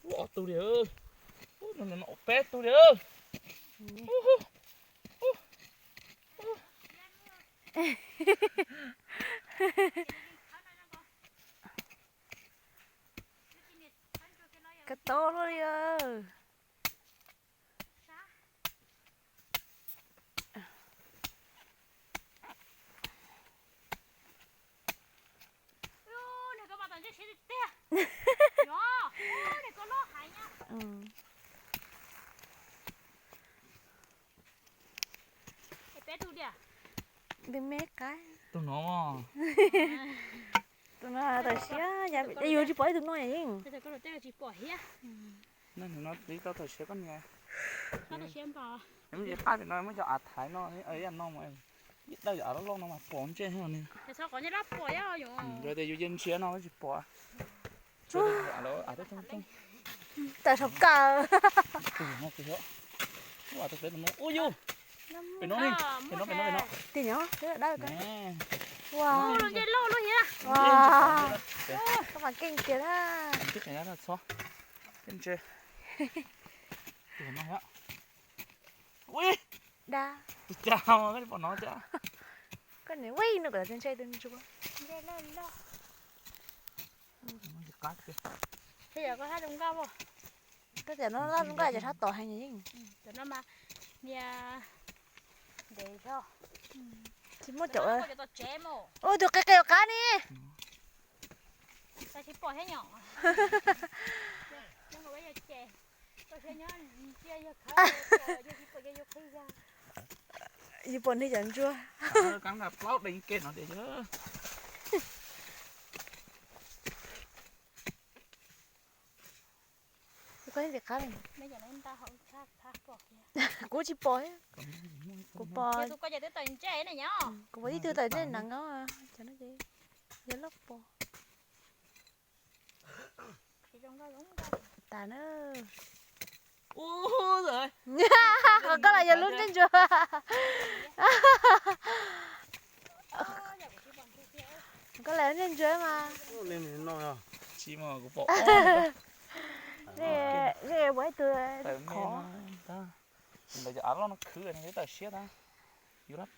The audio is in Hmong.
Ua ob tug li, ua no no peb tug li. Koj tau luaj li. Peb tug diam? Tus me qab. Tus no. Tus no tawm siab, yus tsis pom ib tug no yeej. Tsis pom thiab. No tsis tau tawm siab koj niam. Tsis paj no muab cov av thaiv no, no mas dawj av loj loj no mas pom ntsej ni. Yog tias yus cia ntsiav no tsis pom. Tawm saum kawm. Ua tus peb tus no, ua yus. Pem no, pem no, pem no, pem no. Tim nyob dawb. Ua. Ua. Koj mas keej tiag na. Txhob. Ntse. Tus no thiab. Ui. Da. Tus cas mas koj tsis pom no cas? Koj niam, ui, no kom ntse ntse tus ntsuag. Ntse loj loj. Qab tiag. Koj hab zoo nkauj. Koj tias no loj zoo nkauj, cov sab tod heev. Cov no mas niag ntev zog. Tsis muaj cov, ua tus qis qis qab ni. Tsis pom thiab nyom. Yus pom niag cov ntsuag. Plaub deev ke no tias. Kuv tsis pom, kuv pom, kuv pom ib tug tawm ntsej nees os, cov no ces yog loj pom. Tas na. Qhov koj los yog lub ntsej ntsuag. Koj los ntsej ntsuag mas. Nej ua ib tug qhov. Ntawd cov av loj no khwv tawm siab tas. Yus lab